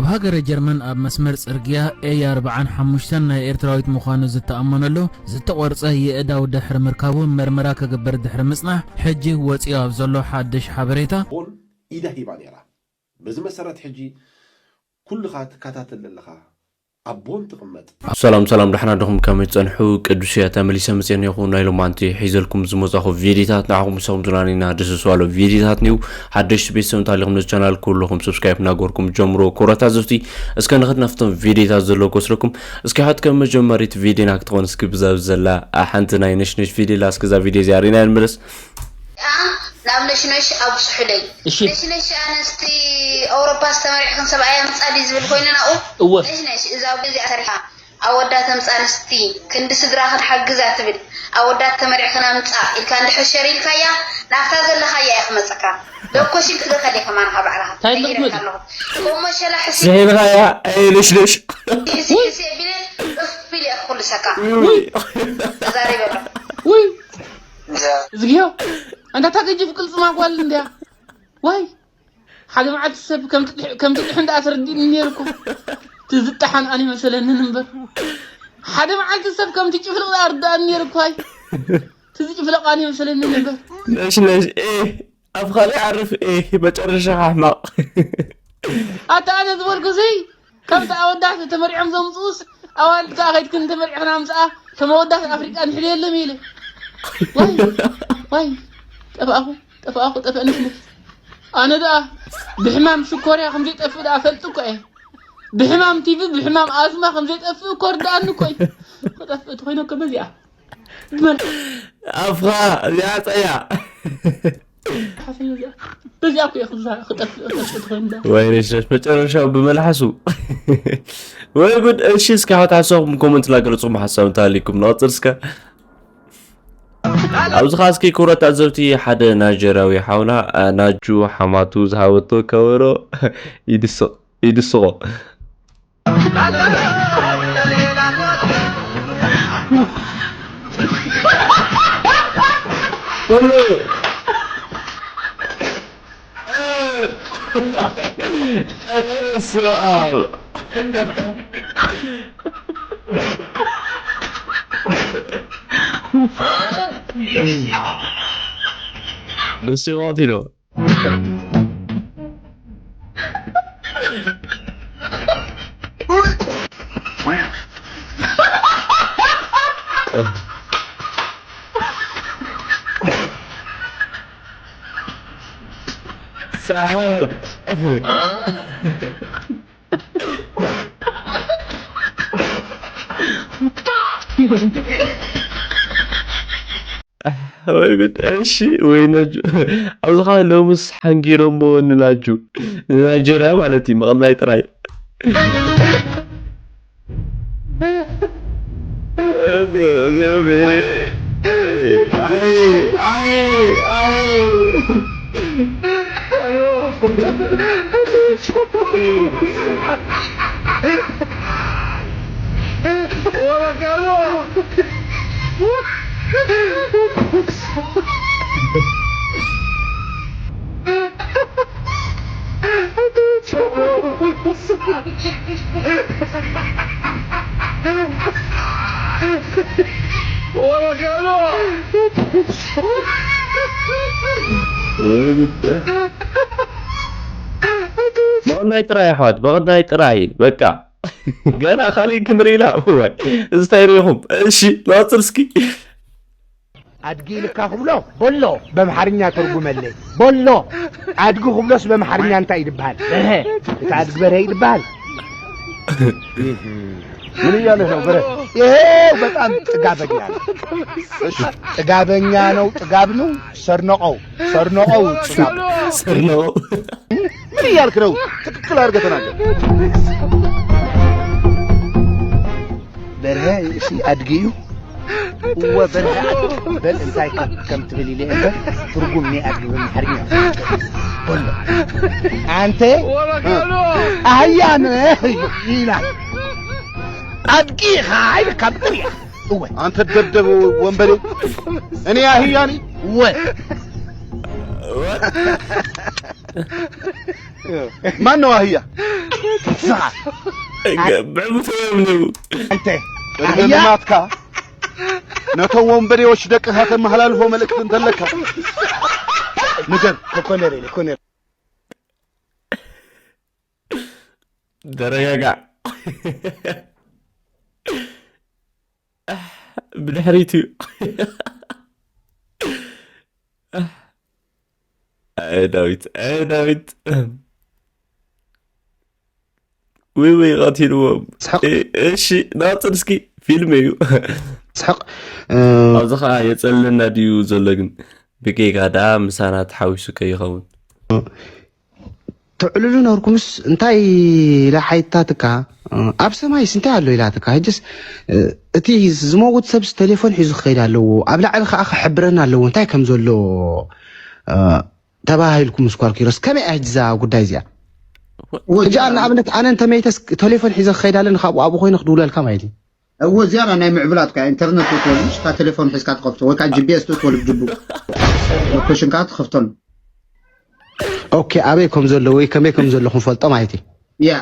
ኣብ ሃገረ ጀርመን ኣብ መስመር ጽርግያ ኤ ኣርብዓን ሓሙሽተን ናይ ኤርትራዊት ምዃኑ ዝተኣመነሉ ዝተቖርጸ የእዳው ድሕሪ ምርካቡ መርመራ ክግበር ድሕሪ ምጽናሕ፣ ሕጂ ወጺኡ ኣብ ዘሎ ሓድሽ ሓበሬታ። ቦን ኢዳ ሂባ ነይራ። በዚ መሰረት ሕጂ ኩልኻ ትከታተል ዘለኻ ኣብ ቦን ትቕመጥ። ሰላም ሰላም፣ ደሕና ዲኹም? ከመይ ትጸንሑ? ቅዱስ እየ፣ ተመሊሰ መጽኤ እኒኹ። ናይ ሎማንቲ ሒዘልኩም ዝመጻኹ ቪዲዮታት ንዓኹም ምሳኹም ዝናኒና ደስ ዝባሎ ቪዲዮታት ንዩ። ሓደሽቲ ቤተሰብ እንተሃሊኹም ነዚ ቻናል ኩልኹም ሰብስክራይብ እናገበርኩም ጀምሮ። ክቡራት ኣዘብቲ፣ እስከ ንኸድ ናፍቶም ቪዲዮታት ዘለዎ ክወስደኩም። እስኪ ሓት ከም መጀመሪት ቪዲዮና ክትኾን እስኪ ብዛ ዘላ ሓንቲ ናይ ነሽነሽ ቪዲዮ ላ እስኪ እዛ ቪዲዮ እዚኣ ሪና ንመለስ። ናብ ነሽነሽ ኣብፅሑለይ። እሺ። ነሽነሽ ኣነስቲ ኣውሮፓ ዝተመሪዕክን ሰብኣይ ኣምፃ ድዩ ዝብል ኮይኑ ናብኡ እወ። ነሽነሽ እዛ እዚኣ ሰሪሓ ኣወዳት ኣምፃ ኣንስቲ ክንዲ ስድራኽን ሓግዛ ትብል ኣወዳት ተመሪዕክን ኣምፃ ኢልካ እንድሕር ሸር ኢልካያ ናብታ ዘለኻያ እያ ክመፀካ ደኮሽን ክትገከል እየ ከማን ካብ ባዕልኻ እንታይ ኢልካ ነጊረካ ኣለኹ እሞ ሸላ ሕሲ ስሒብኻያ ኣይልሽልሽ ሕሲ ሕሲ ቢለ እፍ ኢለ እየ ክኩልሰካ ተዛሪበ ኣለኹ ውይ እዝግዮ እንዳ ታገጅፍ ቅልጽማ ጓል እንድያ ዋይ ሓደ መዓልቲ ሰብ ከምቲ ድሕ- ከምቲ ድሕ እንዳ ኣስረዲእኒ ነይሩ እኮ ትዝጣሓን ኣነ መሰለንን እምበር ሓደ መዓልቲ ሰብ ከምቲ ጭፍልቕ ኣርዳእኒ ነይሩ እኮ ኣይ ትዚ ጭፍልቕ ኣነ መሰለንን እምበር ነሽነሽ ኤ ኣብ ካልእ ዓርፍ ኤ መጨረሻ ሕማቕ ኣታ ኣነ ዝበልኩ ሲ ከምቲ ኣወዳት ተመሪዖም ዘምፅኡስ ኣዋልድ ከዓ ከይድክን ተመሪዕኽን ኣምፅኣ ከም ኣወዳት ኣፍሪቃ ንሕልየሎም ኢለ ዋይ ዋይ ጠፋእኹ ጠፋእኹ ጠፍአ ንሕልፍ ኣነ ደኣ ብሕማም ሽኮርያ ከም ዘይጠፍእ ደኣ ፈልጥ እኮ እየ ብሕማም ቲቪ ብሕማም ኣዝማ ከም ዘይጠፍእ እኮ ርድኣኒ እኮ እዩ ክጠፍእ ተኮይነ እኮ በዚኣ ብመልሓ ኣፍኻ እዚኣ ፀያ ሓሰዮ እዚኣ በዚኣ እኮ እየ ክዛ- ክጠፍእ ክጠፍእ ተኮይኑ ደኣ ወይኔ ሽረሽ መጨረሻው ብመልሓሱ ወይ ጉድ። እሺ እስኪ ሓት ሓሳብኩም ኮመንት ላገለፅኩም ሓሳብ እንተሃሊኩም ንቐፅል እስከ ኣብዚ ኸዓ እስኪ ክብረት ኣዘብቲ ሓደ ናይጀርያዊ ሓውና ናጁ ሓማቱ ዝሃበቶ ከበሮ ይድስቕ ይድስቖ ንሱ ይቐትሎ ወይ ጉድ። እሺ ወይ ነጁ ኣብዚ ኸዓ ሎምስ ሓንጊሮሞ ንላጁ ንናይጀርያ ማለት እዩ መቐናይ ጥራይ መቐናይ ጥራይ ኣሕዋት መቐናይ ጥራይ በቃ ገና ካሊእ ክንርኢ ኢና እዋይ እዚ እንታይ ርኢኹም እሺ ንቐፅል እስኪ ኣድጊ ኢልካ ክብሎ ቦሎ በምሓርኛ ተርጉመለይ ቦሎ ኣድጊ ክብሎስ በምሓርኛ እንታይ ይድበሃል በርሀ እቲ ኣድጊ በርሀ ይድበሃል ምን እያለህ ነው በረ ይሄ በጣም ጥጋበኛ ነው ጥጋበኛ ነው ጥጋብ ነው ሰርነቀው ሰርነቀው ጥጋብ ሰርነቀው ምን እያልክ ነው ትክክል አድርገህ ተናገር በርሀ እሺ ኣድጊ እዩ እወ በርሀ ኣድጊ በል እንታይ ከም- ከም ትብል ኢለ እምበር ትርጉም ናይ ኣድጊ ብምሓርኛ በሎ ኣንተ ኣህያ ነህ ይላል ኣድጊ ኢኻ ኢልካ ብጥርያ እወ አንተ ደደብ ወንበዴ፣ እኔ አህያ ነኝ? እወ ማን ነው አህያ? ብዕቡተዮም ነው። አንተ አህያ ናትካ። ነቶም ወንበዴዎች ደቅኻ ተመሓላልፎ መልእክቲ እንተለካ፣ ንገር። ኮኮነር ኢለ ኮነር። ተረጋጋዕ። ብድሕሪት እዩ። ኣየ ዳዊት፣ ኣየ ዳዊት። ውይ ውይ፣ ቀቲልዎም። ስሕቕ። እሺ፣ ናጽር እስኪ ፊልም እዩ። ስሕቕ። ኣብዚ ኸዓ የጸልለና ድዩ ዘሎ ግን? ብጌጋ ደኣ ምሳና ተሓዊሱ ከይኸውን። ተዕልሉ ነርኩምስ እንታይ ኢላ ሓይታትካ? ኣብ ሰማይስ እንታይ ኣሎ ኢላትካ? ሕጅስ እቲ ዝመውት ሰብስ ቴሌፎን ሒዙ ክኸይድ ኣለዎ። ኣብ ላዕሊ ከዓ ክሕብረና ኣለዎ እንታይ ከም ዘሎ ተባሂልኩም ስኳር ኪሮስ ከመይ እያ ሕጂ እዛ ጉዳይ እዚኣ? ሕጂ ንኣብነት ኣነ እንተመይተስ ቴሌፎን ሒዘ ክኸይድ ኣለኒ ካብኡ ኣብኡ ኮይነ ክድውለልካ ማለት እዩ። እወ እዚኣ ናይ ምዕብላጥ እያ። ኢንተርነት ትወልድ እታ ቴሌፎን ሒዝካ ትኸፍቶ ወይ ከዓ ጂፒኤስ ትወልድ ጅቡ ሎኬሽን ከዓ ትኸፍተሉ። ኦኬ ኣበይ ከም ዘሎ ወይ ከመይ ከም ዘሎ ክንፈልጦ ማለት እዩ። ያ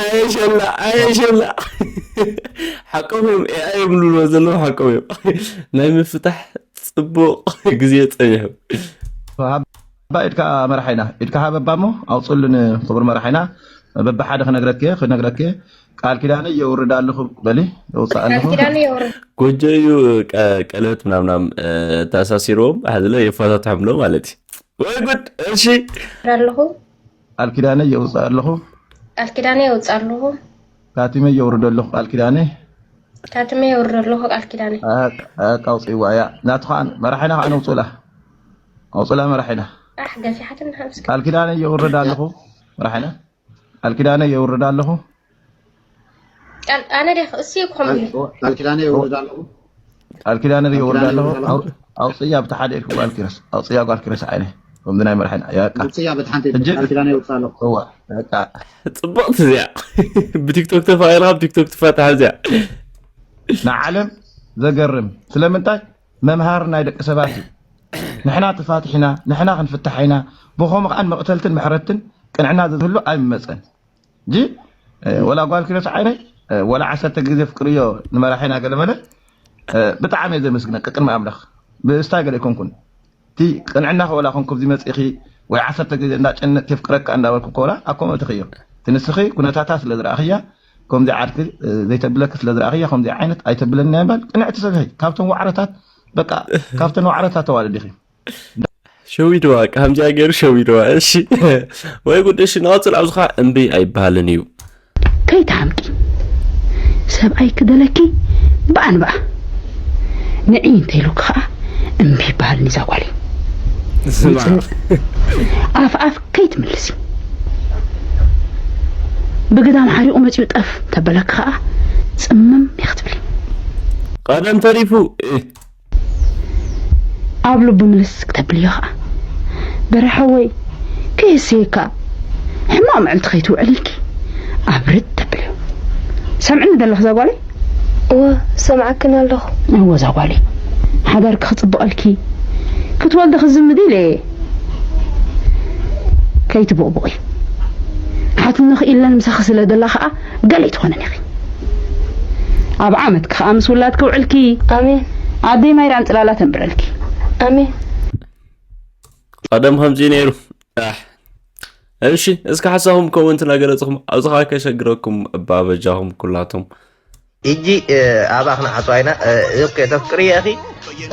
ኣየሸላ ኣየሸላ ሓቆም እዮም። ኤኣይ እዮም ዝብልዎ ዘለዉ ሓቆም እዮም። ናይ ምፍታሕ ፅቡቕ ግዜ ፀኒሑ። ሃባ ኢድካ መራሒና ኢድካ ሃበባ እሞ ኣውፅሉ ንክቡር መራሒና በብሓደ ክነግረክ ክነግረክ ቃል ኪዳነይ የውርድ ኣለኹ በሊ የውፅእ ኣለኹ። ጎጆ እዩ ቀለበት ምናምናም ተኣሳሲርዎም ሓዝለ የፈታትሖም ሎ ማለት እዩ። ወይ ጉድ። እሺ ኣለኹ ቃል ኪዳነይ የውፅእ ኣለኹ። ቃል ኪዳነይ የውፅእ ኣለኹ። ካቲመይ የውርድ ኣለኹ ቃል ኪዳነይ። ካቲመይ የውርድ ኣለኹ ቃል ኪዳነይ። በቃ ኣውፅእዋ እያ ናቱ ከዓ መራሒና ከዓ ነውፅእላ ኣውፅእላ መራሒና። ኣሕ ገፊሓትኒ ሃምስ ቃል ኪዳነይ የውርድ ኣለኹ መራሒና። ቃል ኪዳነይ የውርድ ኣለኹ። ቃል ኣነ ዲያ እሱ ይኮም ቃል ኪዳነ የውርድ ኣለኹ። ቃል ኪዳነ የውርድ ኣለኹ። ኣውፅያ ብቲ ሓደ ኢልኩ ጓል ኪረስ ኣውፅያ ጓል ኪረስ ዓይነ ከምዚ ናይ መርሐና ያቃ ውፅያ በቲ ሓንቲ ኢልኩ ቃል ኪዳነ የውፅእ ኣለኹ። እዋ በቃ ፅብቕቲ እዚኣ። ብቲክቶክ ተፋቒርካ ብቲክቶክ ትፈታሕ እዚኣ። ንዓለም ዘገርም ስለምንታይ መምሃሪ ናይ ደቂ ሰባት እዩ። ንሕና ተፋትሕ ኢና፣ ንሕና ክንፍታሕ ኢና። ብኸምኡ ከዓ ንመቕተልትን ምሕረትን ቅንዕና ዝህሉ ኣይምመፀን። እንጂ ወላ ጓል ኪሮስ ዓይነይ ወላ ዓሰርተ ግዜ ፍቅርዮ ንመራሒና ገለመለ ብጣዕሚ እየ ዘመስግነካ ቅድሚ ኣምላኽ ብእስታይ ገለ ኣይኮንኩን እቲ ቅንዕናኺ ወላ ኮንኩ ኣብዚ መፂእኺ ወይ ዓሰርተ ግዜ እንዳጨነቅኪ የፍቅረካ እንዳበልኩ ኮላ ኣኮመትኽዮ እቲ ንስኺ ኩነታታ ስለ ዝረኣኽያ ከምዚ ዓድኪ ዘይተብለኪ ስለ ዝረኣኽያ ከምዚ ዓይነት ኣይተብለኒ እያ ምባል ቅንዕቲ ሰብ ኢኺ ካብቶም ዋዕሮታት በቃ ካብተን ዋዕሮታት ተዋልድ ኢኺ ሸዊድዋ ከምዚኣ ገይሩ ሸዊድዋ። እሺ ወይ ጉድ። እሺ ንቐፅል። ኣብዚ ኸዓ እምቢ ኣይበሃልን እዩ። ከይትሓምቂ ሰብኣይ ክደለኪ ብኣንብኣ ንዒ እንተኢሉኪ ኸዓ እምቢ ይበሃልን እዛ ጓል እዩ። ስማ ኣፍ ኣፍ ከይትምልሲ ብግዳም ሓሪቑ መፂኡ ጠፍ ተበለኪ ኸዓ ፅምም ኢኺ ትብሊ። ቀደም ተሪፉ እህ ኣብ ልቡ ምልስ ክተብልዮ ኸዓ በርሐወይ ከየስየካ ሕማቕ ምዕልቲ ከይትውዕል ኢልኪ ኣብርድ ተብልዮ። ሰምዕኒ ዘለኺ እዛ ጓለይ? እወ ሰምዓክን ኣለኹ። እወ እዛ ጓለይ ሓዳርኪ ክፅብቐልኪ ክትወልዲ ክዝምዲ ኢለ እየ። ከይትቡቕቡቒ ሓትኖኺ ኢለን ምሳኺ ስለ ደላ ኸዓ ገለ ኣይትኾንን ኢኺ። ኣብ ዓመትኪ ኸዓ ምስ ውላድኪ ውዕልኪ ኣሜን። ኣደይ ማይራን ፅላላ ተንብረልኪ። ኣሜን። ቀደም ከምዚ ነይሩ። ኣሕ። እሺ እስኪ ሓሳኹም ኮመንት እናገለፅኹም ኣብዚ ኸዓ ከሸግረኩም እባ በጃኹም ኩላቶም። ሕጂ ኣባኽ ንዓፅዋ ኢና። ኦኬ ተፍቅርዮ ኢኺ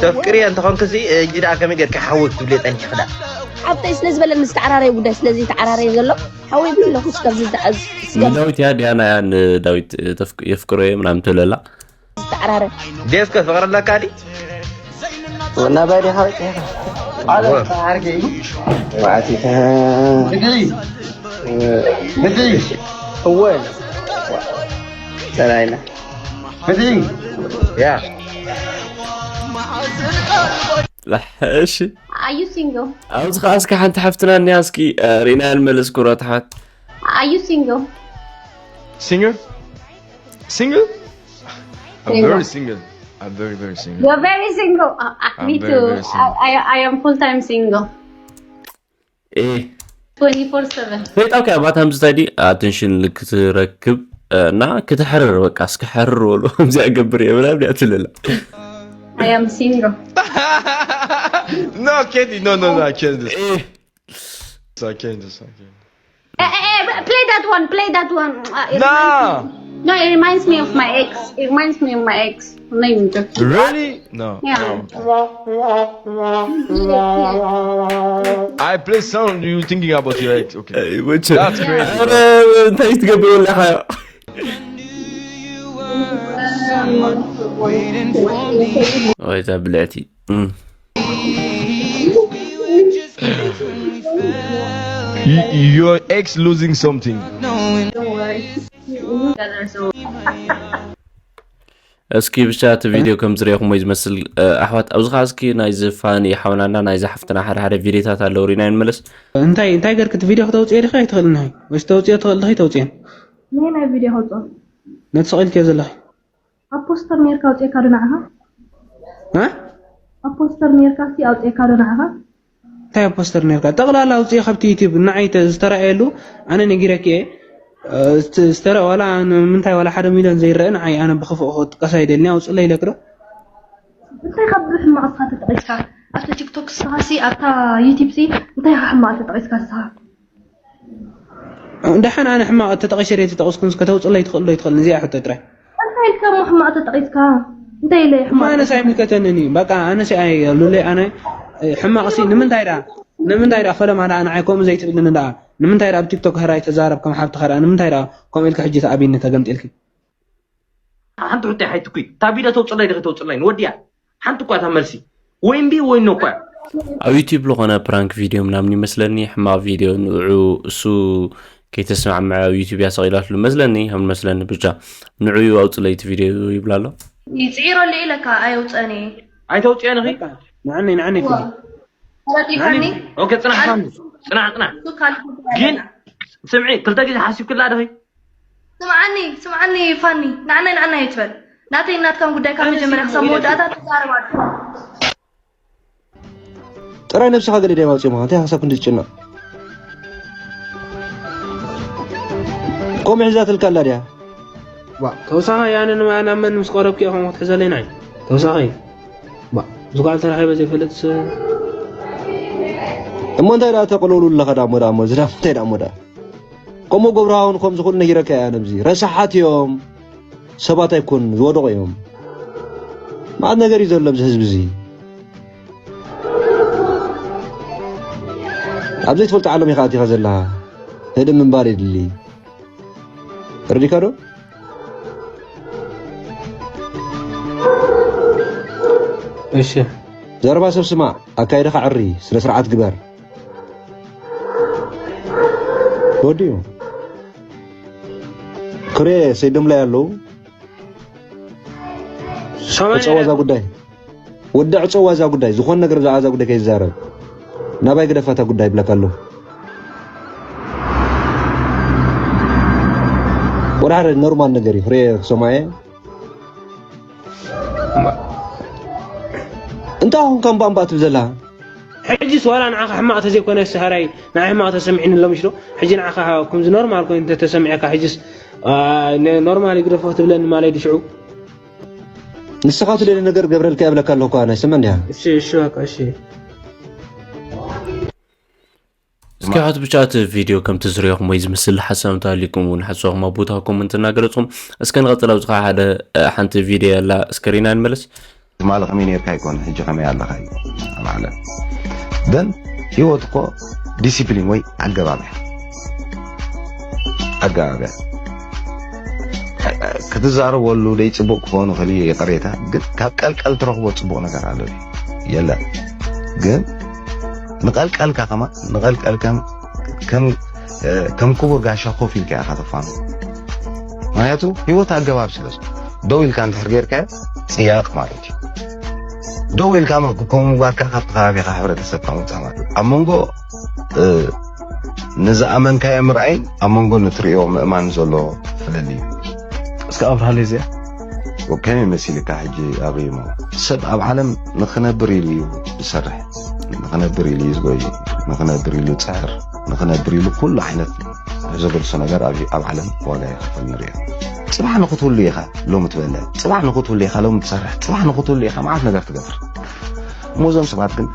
ተፍቅርዮ እንተኾንክሲ ሕጂ ደኣ ከመይ ጌርኪ ሓወይ ክትብልዮ ፀኒሕኺ ደኣ። ሓብተይ ስለ ዝበለኒ ዝተዓራረየ ጉዳይ ስለ ዘይተዓራረየ ዘሎ ሓወይ ይብል ኣለኹ እስከ ዝዝዓዝ እስከ ንዳዊት እያ ድያና እያ ንዳዊት የፍቅሮ እየ ምናምን ትብለላ ዝተዓራረ ዴስከ ፍቅሪ ኣለካ ዲ ወናባይ ዲኻ ወፂኻ ዓለም ዓርገ እዩ ዋዕቲካ ምድሪ ምድሪ እወ ፀላይና ምድሪ ያ እሺ Are you single? ኣብዚ ከዓ እስኪ ሓንቲ ሓፍትና እኒያ እስኪ ሪና ያልመለስ ኩራት ሓት Are you single? Singer? Single? I'm very single. I'm very, very single. You're very single. Uh, uh, me too. I, I, I am full time single. Eh. 24/7. ሰይጣን ከ ኣባታ ምዝታይ ዲ ኣቴንሽን ክትረክብ እና ክትሕርር በቃ እስኪ ሕርር በሉ ከምዚኣ ገብር እየ ምናምን እያ ትልላ። I am single. No, Candy, no, no, no, I can't do this. I can't do this. I can't. Eh, eh, eh, play that one, play that one. Uh, it No. reminds me- No, it reminds me of my ex. It reminds me of my ex. Name just. Really? No. Yeah. I play sound you thinking about your ex. Okay. That's crazy. ኧረ እንታይ ትገብር ኣለኻ? ወይ እዛ ብልዕቲ እም። Y- your ex losing something. እስኪ ብቻ እቲ ቪድዮ ከም ዝሪእኹም ወይ ዝመስል ኣሕዋት ኣብዚ ከዓ እስኪ ናይዚ ፋኒ ሓውናና ናይዚ ሓፍትና ሓደ ሓደ ቪድዮታት ኣለዉ ሪና ንመለስ። እንታይ እንታይ ገርክ እቲ ቪድዮ ክተውፅዮ ዲኻ ኣይትኽእልን ኢኺ? ወይስ ተውፅዮ ትኽእል ዲኺ ተውፅየን? ናይ ናይ ቪድዮ ከውፅኦ ነቲ ስቕ ኢልክዮ ዘለኺ ኣብ ፖስተር ነርካ ኣውፅእካ ዶ ንዓኻ? እ? ኣብ ፖስተር ነርካ ሲ ኣውፅእካ ዶ ንዓኻ? እንታይ ኣብ ፖስተር ነርካ? ጠቕላላ ኣውፅእ ካብቲ ዩቲብ ንዓይ ተ- ዝተረኣየሉ ኣነ ነጊረኪ እየ። እ፣ ዝተ- ዝተረ ዋላ ንምንታይ ዋላ ሓደ ሚልዮን ዘይረአ ንዓይ ኣነ ብኽፉእ ክጥቀስ ኣይደልኒ ኣውፅእለይ ኢለክ ዶ? እንታይ ካብ ሕማቕ ስኻ ተጠቒስካ ኣብቲ ቲክቶክ ስኻ ሲ ኣብታ ዩቲብ ሲ እንታይ ኢኻ ሕማቕ ተጠቒስካ ስኻ? ደሓን ኣነ ሕማቕ ተጠቒሰ ደ ተጠቕስኩን ከተውፅለይ ትኽእል ዶ ይትኽእል ንዚኣ ሕቶ ጥራይ እንታይ ኢልካ እሞ ሕማቕ ተጠቒስካ እንታይ ኢለ እማ ኣነስ ኣይምልከተንን እዩ በቃ ኣነስ ኣይብሉለይ ኣነ ሕማቕ ሲ ንምንታይ ዳ ንምንታይ ዳ ፈለማ ዳ ንዓይ ከምኡ ዘይትብልኒ ዳ ንምንታይ ዳ ኣብ ቲክቶክ ህራይ ተዛረብ ከም ሓብትኻ ዳ ንምንታይ ዳ ከምኡ ኢልካ ሕጂ ተኣብይኒ ተገምጢልኪ ሓንቲ ሕቶ ሓይትኩይ እታ ቪድዮ ተውፅለይ ዲኺ ተውፅለይ ንወዲያ ሓንቲ እኳ እታ መልሲ ወይ እምቢ ወይ ኖ እኳ ኣብ ዩቲብ ዝኾነ ፕራንክ ቪድዮ ምናምን ይመስለኒ ሕማቕ ቪድዮ ንዑ እሱ ከይተስማዕምዐ ኣብ ዩቲብ እያ ሰቒላትሉ መስለኒ ከም መስለኒ ብቻ ንዑ ኣውፅለይ እቲ ቪድዮ ይብላ ኣሎ ይፅዒረሉ ኢለካ ኣየውፀኒ ኣይተውፅየን ኺ ንዓኒ ንዓኒ ፍሊ ረዲካኒ ኦኬ ፅናሕ ፋኒ ፅናሕ ፅናሕ እሱ ካልእ ጉዳይ ግን ኣለና። ስምዒ ክልተ ግዜ ሓሲብክላ ዲኺ ስምዓኒ ስምዓኒ ፋኒ ንዓናይ ንዓናይ ኣይትበል ናተይ ናትካን ጉዳይ ካብ መጀመርያ ክሳብ መወዳእታ ትዛረብ ኣለካ ጥራይ ነብስኻ ገለ ድዮም ኣውፅኦምኻ እንታይ ሓሳብ ክንዲ ዝጭነቕ ከምኡ ሒዛትልካ ኣላ ድያ ዋ ተወሳኺ ኣነ ንማ ናብ መን ምስ ቀረብኪ ኢኹም ክትሕዘለይ ንዓይ ተወሳኺ ዋ ብዙ ጓል ተራኺበ ዘይፈልጥ ሰብ እሞ እንታይ ደኣ ተቕልውሉ ኣለኻ ዳሞ ዳሞ እዚ ዳሞ እንታይ ዳሞ ደኣ ከምኡ ገብርሃውን ከም ዝኽእሉ ነጊረካ እያ ነብዚ ረሳሓት እዮም ሰባት ኣይኮኑን ዝወደቑ እዮም መዓት ነገር እዩ ዘሎ ኣብዚ ህዝቢ እዚ ኣብ ዘይትፈልጦ ዓለም ኢኻ ኣቲኻ ዘለኻ ህድእ ምንባር የድሊ ተረዲካ ዶ እሺ ዘረባ ሰብ ስማዕ ኣካይዳኻ ዕሪ ስነ ስርዓት ግበር ወዲኡ ክሬ ሰይዶም ላይ ኣለዉ ሰማይ ዕፀዋ እዛ ጉዳይ ወዲ ዕፀዋ እዛ ጉዳይ ዝኾን ነገር ብዛዕባ እዛ ጉዳይ ከይዛረብ ናባይ ግደፋታ ጉዳይ ይብለካ ኣለዉ ወደ ሓደ ኖርማል ነገር እዩ ክሬ ሰማየ እንታይ ኹን ከም ባምባ ትብል ዘላ ሕጅስ ዋላ ንዓኻ ሕማቕ ተዘይኮነ ስሃራይ ንዓይ ሕማቕ ተሰሚዕኒ ኣሎ ምሽ ዶ ሕጂ ንዓኻ ከምዚ ኖርማል ኮይኑ እንተተሰሚዐካ ሕጅስ ኖርማል ይግደፎ ክትብለኒ ማለይ ድሽዑ ንስኻ ትደሊ ነገር ገብረልካ የብለካ ኣለኳ ናይ ስመ እንዲያ እሺ እሺ በቃ እሺ እስኪ ኣሕዋት ብቻ እቲ ቪድዮ ከምቲ ዝሪኦኹም ወይ ዝምስል ሓሳብ እንተሃልዩኩም እውን ሓሳብኩም ኣብ ቦታ ኮመንት እናገለፅኩም እስከ ንቐፅል ኣብዚ ከዓ ሓደ እ፣ ሓንቲ ቪድዮ ኣላ እስክሪና ንመለስ ትማሊ ከመይ ነርካ ኣይኮነ ሕጂ ከመይ ኣለኻ እዩ ኣብ ዓለም ግን ህይወት እኮ ዲሲፕሊን ወይ ኣገባብ እያ ኣገባብ እያ ክትዛረበሉ ደይ ፅቡቅ ክኾኑ ክእል ይቅሬታ ግን ካብ ቀልቀል ትረኽቦ ፅቡቅ ነገር ኣሎ ድዩ የለን ግን ንቐልቀልካ ከማ ንቐልቀል ከም ከም ከም ክቡር ጋሻ ኮፍ ኢልካ ኢኻ ተፋኑ ምክንያቱ ህይወት ኣገባብ ስለ ዝኾነ ደው ኢልካ እንድሕር ጌርካዮ ፅያቕ ማለት እዩ ደው ኢልካ ከምኡ ምግባርካ ካብቲ ከባቢኻ ሕብረተሰብካ ምውፃእ ማለት እዩ ኣብ መንጎ ንዝኣመንካዮ ምርኣይን ኣብ መንጎ ንትሪኦ ምእማን ዘሎ ፍልል እዩ እስከ ኣብርሃለይ እዚኣ ከመይ መሲልካ ሕጂ ኣብሪሞ ሰብ ኣብ ዓለም ንክነብር ኢሉ እዩ ዝሰርሕ ንክነብር ኢሉ እዩ ዝጎይ ንክነብር ኢሉ ዝፅዕር ንኽነብር ኢሉ ኩሉ ዓይነት ዘገድሶ ነገር ኣብ ኣብ ዓለም ዋጋ ይኸፈል ንሪኦ። ጽባሕ ንኽትህሉ ኢኻ ሎሚ ትበልዕ፣ ጽባሕ ንኽትህሉ ኢኻ ሎሚ ትሰርሕ፣ ጽባሕ ንኽትህሉ ኢኻ መዓት ነገር ትገብር። እሞ እዞም ሰባት ግን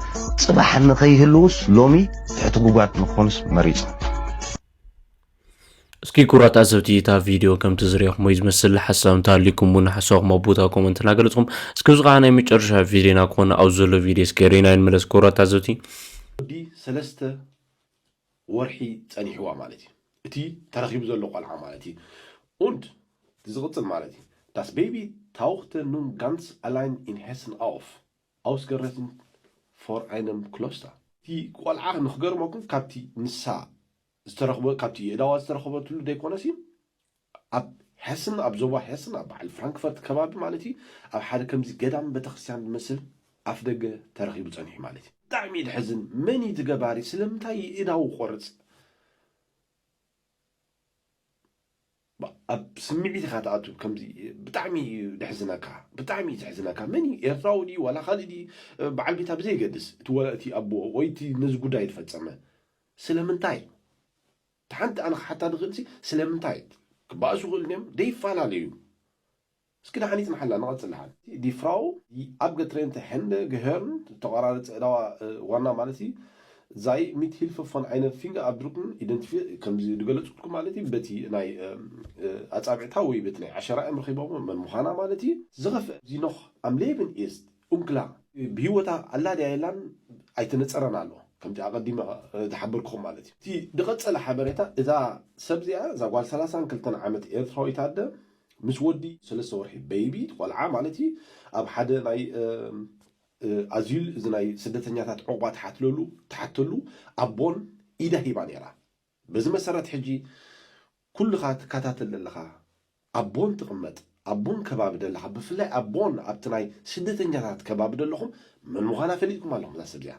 ጽባሕ ንኸይህልውስ ሎሚ ትሕቲ ጉጓት ንክኾኑስ መሪጾም። እስኪ ኩራት ኣዘብቲ እታ ቪድዮ ከምቲ ዝሪኹሞ ዝመስል ሓሳብ እንተሃሊኩም እውን ሓሳብኩም ኣብ ቦታ ኮመንት እናገለፅኩም እስኪ እዚ ከዓ ናይ መጨረሻ ቪድዮና ክኾነ ኣብ ዘሎ ቪድዮ እስኪ ሪና ይንመለስ ኩራት ኣዘብቲ ወዲ ሰለስተ ወርሒ ጸኒሕዋ ማለት እዩ እቲ ተረኺቡ ዘሎ ቆልዓ ማለት እዩ und ዝቕጽል ማለት እዩ das Baby tauchte nun ganz allein in Hessen auf ausgerechnet vor einem Kloster እቲ ቆልዓ ንክገርመኩም ካብቲ ንሳ ዝተረኽበ ካብቲ የእዳዋ ዝተረኽበትሉ ዘይኮነሲ ኣብ ሄስን ኣብ ዞባ ሄስን ኣብ በዓል ፍራንክፈርት ከባቢ ማለት እዩ ኣብ ሓደ ከምዚ ገዳም ቤተክርስትያን ዝመስል ኣፍ ደገ ተረኺቡ ጸኒሑ ማለት እዩ ብጣዕሚ ድሕዝን መን እዩ ትገባሪ ስለምንታይ ይእዳው ቆርጽ ኣብ ስምዒት ኢኻ ትኣቱ ከምዚ ብጣዕሚ እዩ ድሕዝነካ ብጣዕሚ እዩ ዝሕዝነካ መን እዩ ኤርትራዊ ድዩ ዋላ ካልእ ድዩ በዓል ቤታ ብዘይገድስ እቲ ወላ እቲ ኣቦ ወይ እቲ ነዚ ጉዳይ ዝፈጸመ ስለምንታይ ሓንቲ ኣነ ክሓታ ዝኽእል ሲ ስለምንታይ ክበኣሱ ክእል እዮም ደይፈላለዩ እስኪ ደሓን ይጽንሓላ ንቐጽል ደሓን die Frau die abgetrennte Hände gehören ዝተቆራረጸ እዳዋ ዋና ማለት እዩ sei mit Hilfe von einem Fingerabdrücken identifiziert ከምዚ ዝገለጽኩልኩም ማለት እዩ በቲ ናይ ኣጻብዕታ ወይ በቲ ናይ ዓሸራ እዮም ረኺቦም መን ምዃና ማለት እዩ ዝኸፍእ sie noch am Leben ist unklar ብህይወታ ኣላ ድያ የላን ኣይተነጸረን ኣሎ ከምቲ ኣቐዲመ ዝሓበርኩኹም ማለት እዩ እቲ ዝቐጸለ ሓበሬታ እዛ ሰብ እዚኣ እዛ ጓል ሰላሳን ክልተን ዓመት ኤርትራዊት ኣደ ምስ ወዲ ሰለስተ ወርሒ በይቢ ቆልዓ ማለት እዩ ኣብ ሓደ ናይ ኣዚል እዚ ናይ ስደተኛታት ዕቑባ ትሓትለሉ ትሓተሉ ኣቦን ኢዳ ሂባ ነይራ በዚ መሰረት ሕጂ ኩልኻ ትከታተል ዘለኻ ኣቦን ትቕመጥ ኣቦን ከባቢ ደለኻ ብፍላይ ኣቦን ኣብቲ ናይ ስደተኛታት ከባቢ ደለኹም መን ምዃና ፈሊጥኩም ኣለኹም እዛ ሰብ እዚኣ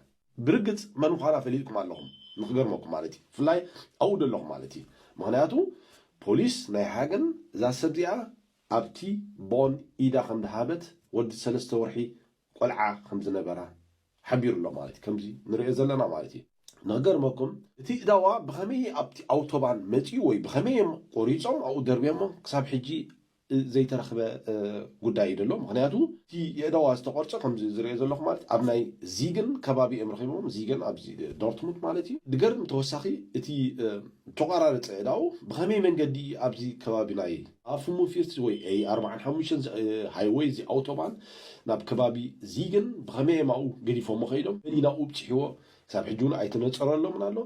ብርግጽ መን ምዃና ፈሊጥኩም ኣለኹም ንክገርመኩም ማለት እዩ ብፍላይ ኣብኡ ደለኹም ማለት እዩ ምክንያቱ ፖሊስ ናይ ሃገን እዛ ሰብ እዚኣ ኣብቲ ቦን ኢዳ ከም ዝሃበት ወዲ ሰለስተ ወርሒ ቆልዓ ከም ዝነበራ ሓቢሩ ኣሎ ማለት እዩ ከምዚ ንሪኦ ዘለና ማለት እዩ ንክገርመኩም እቲ እዳዋ ብኸመይ ኣብቲ ኣውቶባን መፂኡ ወይ ብኸመይ እዮም ቆሪፆም ኣብኡ ደርብዮሞ ክሳብ ሕጂ ዘይተረኽበ ጉዳይ እዩ ዘሎ ምክንያቱ እቲ የእዳዋ ዝተቆርፀ ከምዚ ዝሪኦ ዘለኹ ማለት ኣብ ናይ ዚግን ከባቢ እዮም ረኺቦም ዚግን ኣብ ዶርትሙንድ ማለት እዩ ድገርም ተወሳኺ እቲ ተቋራረፀ እዳው ብኸመይ መንገዲ ኣብዚ ከባቢ ናይ ኣፉሙ ፊርስ ወይ ኤ ኣርባዓን ሓሙሽተን ሃይወይ እዚ ኣውቶባን ናብ ከባቢ ዚግን ብኸመይ ማኡ ገዲፎሞ ከይዶም መን ናብኡ ብፅሕዎ ክሳብ ሕጂ እውን ኣይተነፀረሎምን ኣሎ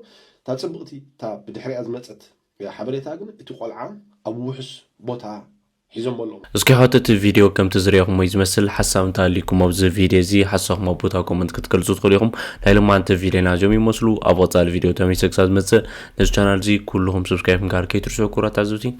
እታ ፅብቕቲ እታ ብድሕሪያ ዝመፀት ሓበሬታ ግን እቲ ቆልዓ ኣብ ውሑስ ቦታ ሒዞም ኣለዉ እስኪ ሕቶ እቲ ቪድዮ ከምቲ ዝሪኦኹም ወይ ዝመስል ሓሳብ እንተሃሊኩም ኣብዚ ቪድዮ እዚ ሓሳብኩም ኣብ ቦታ ኮመንት ክትገልፁ ትኽእሉ ኢኹም ናይ ልማንቲ ቪድዮና እዚኦም ይመስሉ ኣብ ቀፃሊ ቪድዮ ተመሊሰ ክሳብ ዝመፅእ ነዚ ቻናል እዚ ኩልኹም ሰብስክራይብ ምግባር ከይትርስዑ ክቡራት ታዘብቲ